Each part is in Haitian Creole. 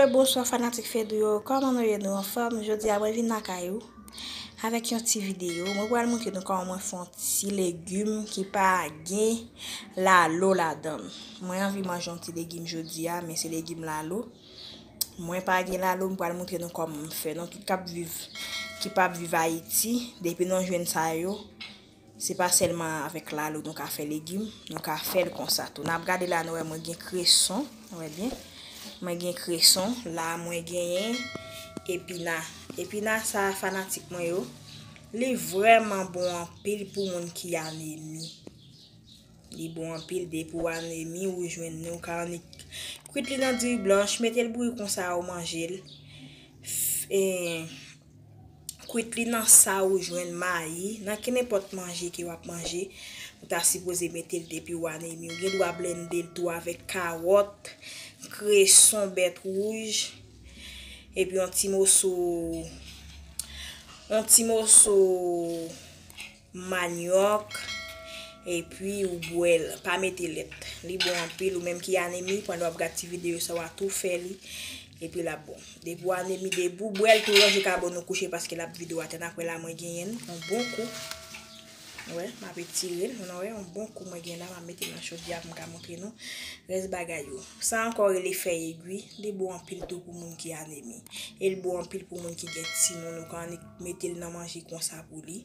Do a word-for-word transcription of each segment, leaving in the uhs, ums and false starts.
Bonswa fanatik Fedou yo, kòman nou ye, nou anfòm? Jodi a mwen vin lakay ou avèk yon ti videyo. Mwen pral montre nou kòman mwen fè yon ti legim ki pa gen lalo ladan l. Mwen anvi manje yon ti legim jodi a, men se legim lalo. Mwen pa gen lalo, mwen pral montre nou kòman m fè. Nou tout k ap viv, ki p ap viv Ayiti, depi nou jwenn sa yo, se pa sèlman avèk lalo nou ka fè legim, nou ka fè l konsa tou. N ap gade la, nou wè mwen gen kreson, nou wè byen. Mwen gen kreson, la mwen genyen epina. Epina sa, fanatik mwen yo, li vrèman bon anpil pou moun ki anemi. Li bon anpil, depi w anemi, ou jwenn li, ou ka annik kwit li nan diri blanch, mete l bouyi konsa, ou manje l. F-, e, kwit li nan sa ou jwenn mayi, nan kenenpòt manje ke w ap manje, ou ta sipoze mete l depi w anemi. Ou gen dwa blende l tou avèk kawòt, kreson, bèt wouj, epi yon ti moso, yon ti moso manyòk, epi ou bwè l. Pa mete lèt. Li bon anpil, ou menm ki anemi, pandan w ap gad ti videyo sa, w a tou fè li, epi l ap bon. Depi w anemi, depi w bwè l tou, ranje kabòn ou kouche, paske l ap vide w atè. N ap wè la, mwen genyen l, yon bon kou. Wè, m ap etire l, nou wè, yon bon kou mwen gen la, m ap mete l nan chodyè a pou m ka montre nou rès bagay yo. Sa ankò rele fèy egwi, li bon anpil tou pou moun ki anemi. E l bon anpil pou moun ki gen timoun, ou ka annik mete l nan manje konsa pou li.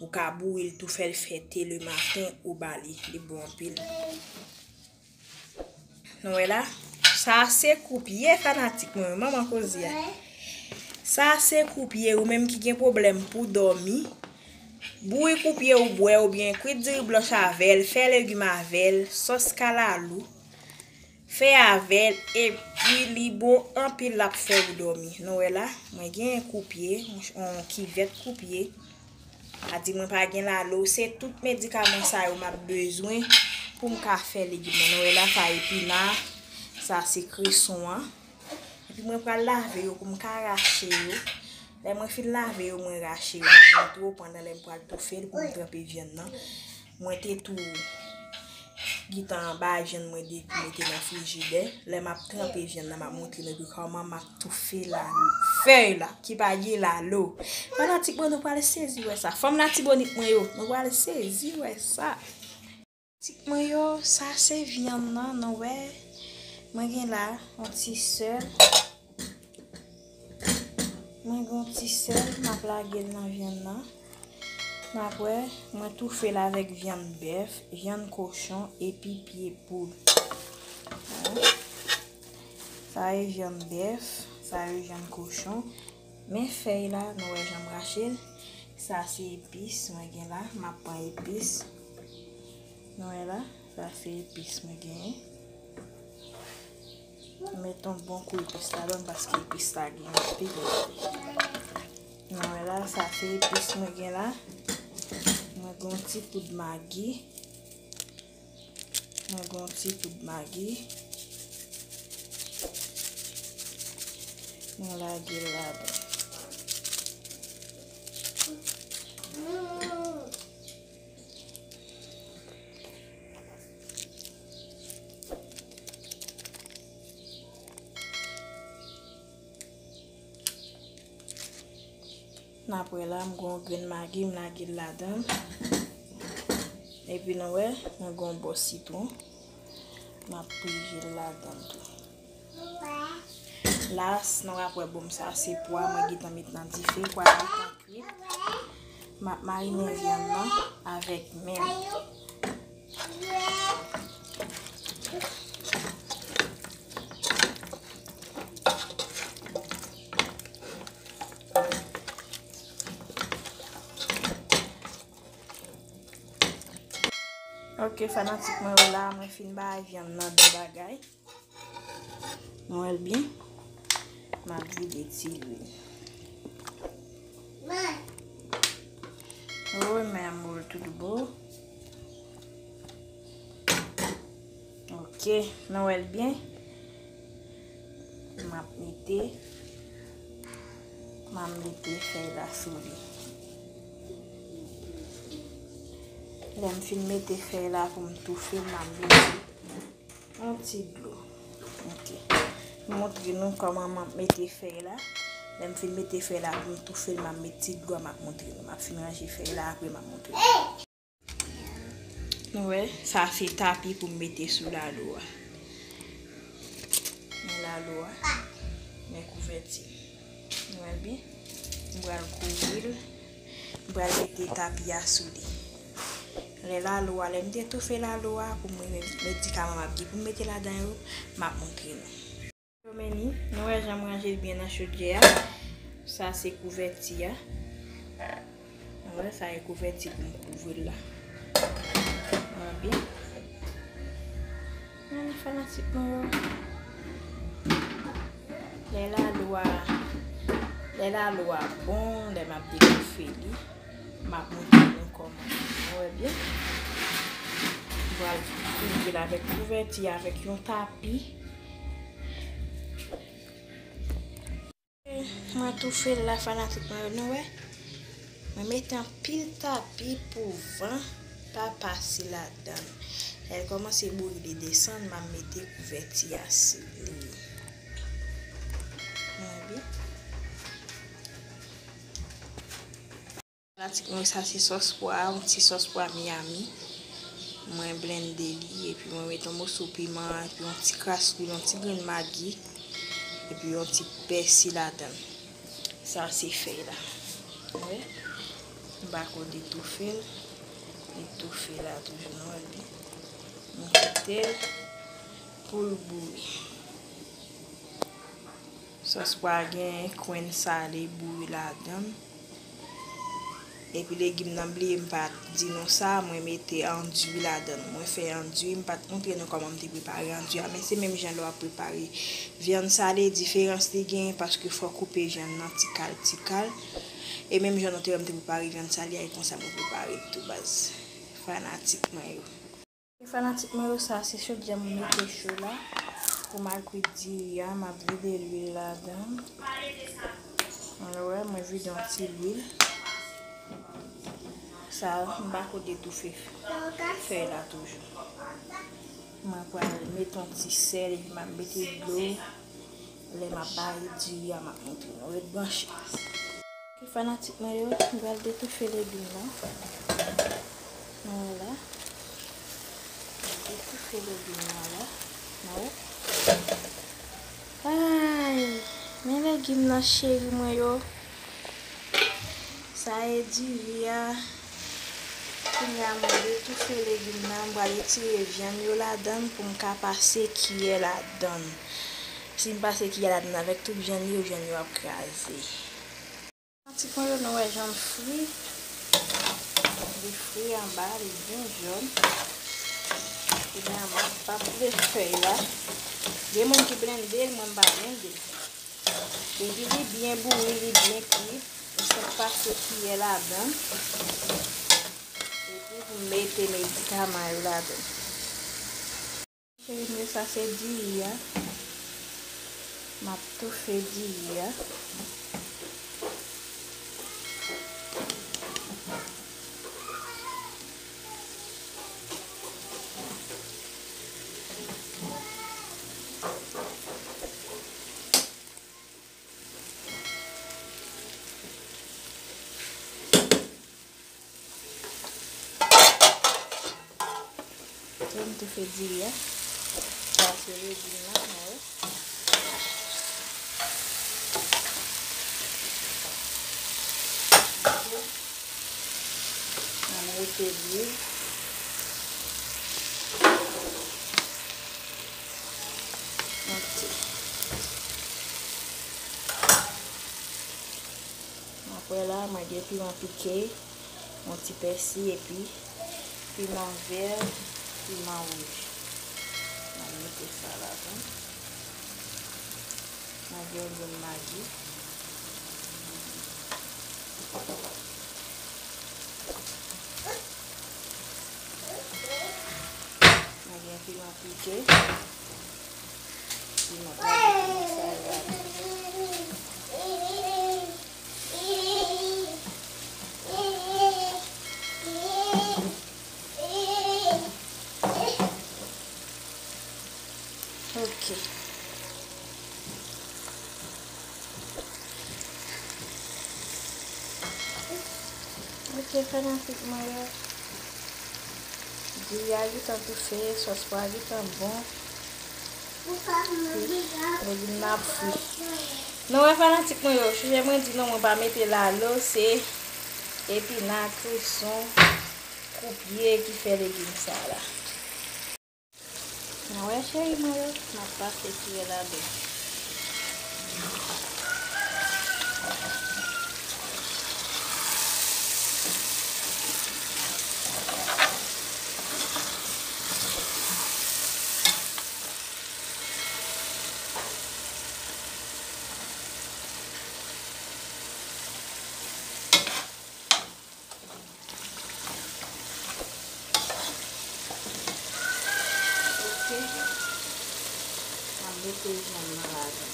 Ou ka bouyi l tou, fè l fè te le maten, ou ba li. Li bon anpil. Nou wè la? Sa se koupye, fanatik mwen yo, manman koze a. Sa se koupye, ou menm ki gen pwoblèm pou dòmi. Bouyi koupye ou bwè, oubyen kwit diri blanch avè l, fè legim avè l, sòs kalalou. Fè avè l, epi li bon anpil, l ap fè ou dòmi. Nou wè la, mwen gen koupye, yon, yon kivèt koupye. A di mwen pa gen lalo, se tout medikaman sa yo m ap bezwen pou m ka fè legim nan. Nou wè la, sa epina, sa se kreson an. Epi mwen pral lave yo pou m ka rache yo. Lè mwen fin lave yo, mwen rache yo, m ap montre w pandan lè m pral toufe l pou m tranpe vyann nan. Mwen te tou gentan bay vyann mwen depi mete nan frijidè. Lè m ap tranpe vyann nan, m ap montre nou epi kòman m ap toufe la, fèy la, ki pa gen lalo. Fanatik mwen, nou pral sezi wè sa. Fanm Latibonit mwen yo, nou pral sezi wè sa. Fanatik mwen yo, sa se vyann nan, nou wè. Mwen gen la, yon ti sèl. Mwen gen yon ti sèl, m ap lage l nan vyann nan. N ap wè, mwen toufe l avèk vyann bèf, vyann kochon, epi pye poul. Sa e vyann bèf, sa e vyann kochon. Men fèy la, nou wè jan m rache l. Sa se epis mwen gen la, m ap pran epis. Nou wè la, sa se epis mwen genyen. Mete yon bon kou epis ladan l paske epis la gen anpil. Nou wè la, sa se epis mwen gen la. Mwen gen yon ti poud magi. Mwen gen yon ti poud magi. Mwen lage l ladan. N ap wè la, m gen yon grenn magi, m lage l ladan l. Epi nou wè, mwen gen yon bò sitwon. M ap pije l ladan l tou. Las, nou ap wè bon m sa, se pwa mwen gentan met nan dife, pwa la gentan kwit. M ap marinen vyann nan avèk men m. Ok, fanatik mwen yo, la mwen fin bay vyann nan de bagay. Nou wè l byen. M ap vide ti lwil. Remèm ou l tout bon. Ok, nou wè l byen. M ap mete, m ap mete fèy la sou li. Lè m fin mete fèy la pou m toufe l, m ap mete yon ti dlo. Ok. Montre nou kòman m ap mete fèy la. Lè m fin mete fèy la, pou m toufe l, m ap met ti dlo a, m ap montre nou. M ap fin ranje fèy la, apre m ap montre nou. Nou wè, sa se tapi pou m mete sou lalo a. Men lalo a, men kouvèti. Nou wè l byen? M pral kouvri l. M pral mete tapi a sou li. Lè lalo a, lè m te toufe lalo a pou mwen, medikaman m ap gen pou m mete ladan yo, m ap montre nou. Domeni, nou wè jan m ranje l byen nan chodyè a. Sa se kouvèti a. Nou wè, sa e kouvèti pou m kouvri l la. Nou wè byen. Men fanatik mwen yo. Lè lalo a, lè lalo a bon, lè m ap dekoufe li, m ap montre nou kòman. Nou wè byen? M pral kouvri l avèk kouvèti, avèk yon tapi. Mwen toufe l la, fanatik mwen yo, nou wè. Mwen mete anpil tapi pou van pa pase ladan l. Lè l kòmanse bouyi, li desann, m ap mete kouvèti a sou li. Mwen byen. Pratikman, sa se sòs pwa, yon ti sòs pwa Miami. Mwen blende li, epi mwen met yon moso piman, epi yon ti kras lwil, yon ti grenn magi, epi yon ti pèsi ladan l. Sa se fèy la. Wi. M pa ko detoufe l. Li toufe la toujou, nou wè l byen. M kite l pou l bouyi. Sòs pwa gen kwenn sale bouyi ladan l. Epi legim nan, bliye m pa t di nou sa, mwen mete andui ladan l. Mwen fè andui, m pa t montre nou kòman m te prepare andui a, men se menm jan lè w ap prepare vyann sale, diferans li gen, paske fò w koupe vyann nan ti kal, ti kal. E menm jan nou te wè m te prepare vyann sale a, e konsa mwen prepare l tou baz. Fanatik mwen yo. Fanatik mwen yo, sa se chodyè m mete cho la pou m al kwit diri a, m ap vide lwil ladan l. Ann wè, mwen vide yon ti lwil. Sa, m pa ko detoufe fèy la toujou. Mwen pral mete yon ti sèl, epi m ap mete dlo. Lè m ap bare diri a, m ap montre nou. Ret branche. Fanatik mwen yo, m pral detoufe legim nan. Vwala. Detoufe legim nan la. Nou wè? Ay, men legim nan cheri mwen yo. Sa e diri a. Kounye a mwen detoufe legim nan, m pral retire vyann yo ladan l pou m ka pase kiyè ladan l. Si m pase kiyè ladan l avèk tout vyann yo, vyann yo ap kraze. Ti pon yo, nou wè jan l fri. Li fri anba, li byen jòn. Kounye a m ap, ap vle fèy la. Gen moun ki blende l, mwen m pa blende l. Depi li byen bouyi, li byen kui, m sot pase kiyè ladan. Epi pou m mete medikaman yo ladan. Cheri m yo, sa se diri a. M ap toufe diri a. Tou m toufe diri a. Sa se legim nan, nou wè. Ok. Ann mete lwil. Ok. Apre la, mwen gen piman pike, yon ti pèsi epi piman vè, piman wouj. Mwen mete sa ladan. Mwen gen yon grenn magi. Mwen gen piman pike. Piman pike, piman sa yo ladan. Ok. Fanatik mwen yo, diri a gentan toufe, sòs pwa gentan bon. Legim nan ap fri. Nou wè fanatik mwen yo, chonje mwen di nou mwen pa mete lalo, se epina, kreson, koupye ki fè legim sa la. Nou wè cheri mwen yo, m ap pase kiyè ladan. Ok. M ap mete vyann nan ladan.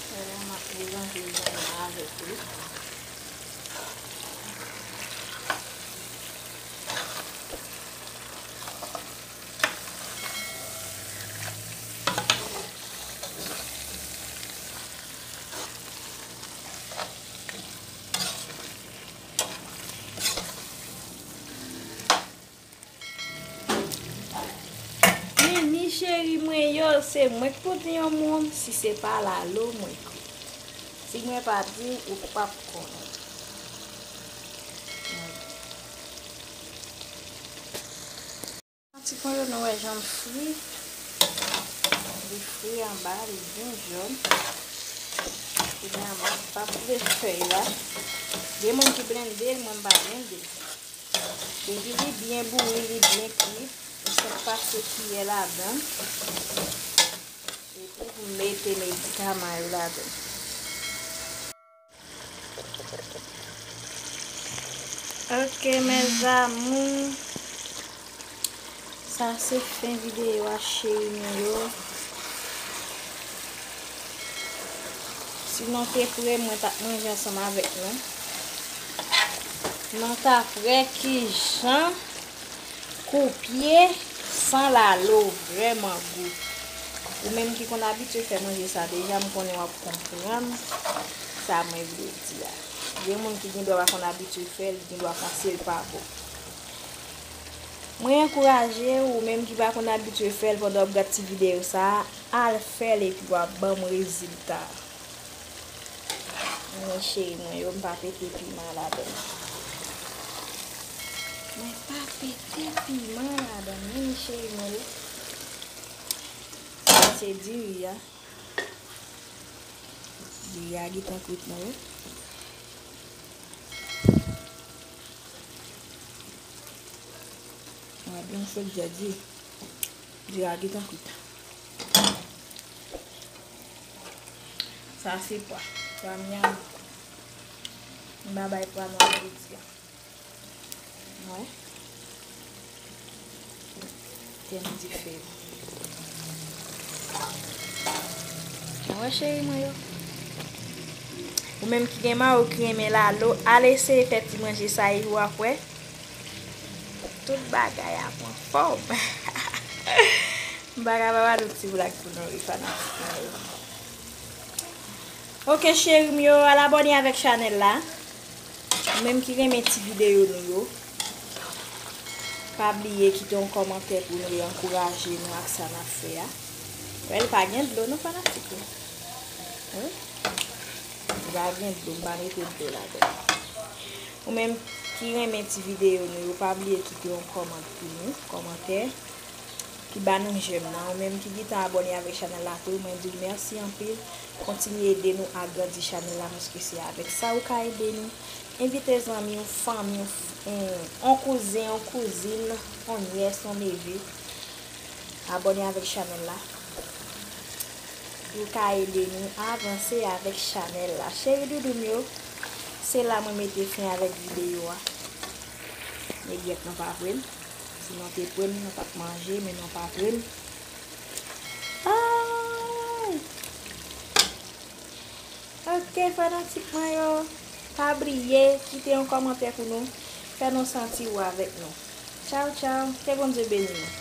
Kounye a m ap melanje vyann nan avèk li. Mimi cheri mwen yo, se mwen k pou di yon moun si se pa lalo mwen k. Si mwen pa di, ou p ap konnen. Ti pwen yo, nou wè jan l fri. Li fri anba, li byen jòn. Kounye a, mwen pa boule fèy la. Gen moun ki blende l, mwen m pa blende l. Depi li byen bouyi, li byen kui, m sot pase kiyè ladan. Epi pou m mete medikaman yo ladan. Ok, mes amours. Sa se fen videyo a, cheri nou yo. Si nou te pre, mwen t ap manje ansanm avèk nou. Nou t ap wè kijan koupye san lalo vrèman gou. Ou menm ki konn abitye fè manje sa deja, m konnen w ap konprann sa mwen vle di a. Gen moun ki gen dwa pa konn abitye fè l, gen dwa panse l pa bon. Mwen ankouraje w, ou menm ki pa konn abitye fè l, pandan w ap gad ti videyo sa a, al fè l epi w ap ban m rezilta. Men cheri mwen yo, m pa pete piman ladan. Mwen pa pete piman ladan, men cheri mwen yo. Sa se diri a. Diri a gentan kwit, nou wè. Mwen byen fè djadi. Diri a gentan kwit. Sa se pwa. Pwa m yam. M pa bay pwa nwa jodi a. Wè. Tèm dife. Wè cheri mwen yo. Ou menm ki gen mari w ki renmen lalo, al eseye fè ti manje sa epi w ap wè. Tout bagay ap pran fòm. M pa ka pa ba nou ti blag pou nou ri fanatik mwen yo. Ok cheri m yo, al abòne avèk chanèl la. Ou menm ki renmen ti videyo nou yo, pa bliye kite yon kòmantè pou nou e ankouraje nou ak sa n ap fè a. Wè, li pa gen dlo non fanatik yo. Wi. Li pa gen dlo, m pa mete dlo ladan. Ou menm ki renmen ti videyo nou yo, pa bliye kite yon kòmant pou nou, kòmantè ki ba nou jèm nan. Ou menm ki gentan abòne avèk chanèl la tou, mwen di w mèsi anpil. Kontinye ede nou agrandi chanèl la, paske se avèk sa ou ka ede nou. Envite zanmi w, fanmi w, f-, on, on kouzen, on kouzin, on nyès, on neve. Abòne avèk chanèl la. Ou ka ede nou avanse avèk chanèl la. Cheri doudou m yo, se la mwen mete fen avèk videyo a. Nègrèt nan pa pre m. Si nou te pre m, nou t ap manje, men nou pa pre m. Ay! Ok, fanatik mwen yo, pa bliye kite yon kòmantè pou nou, fè nou santi w avèk nou. Tchaw, tchaw, ke Bondye beni nou.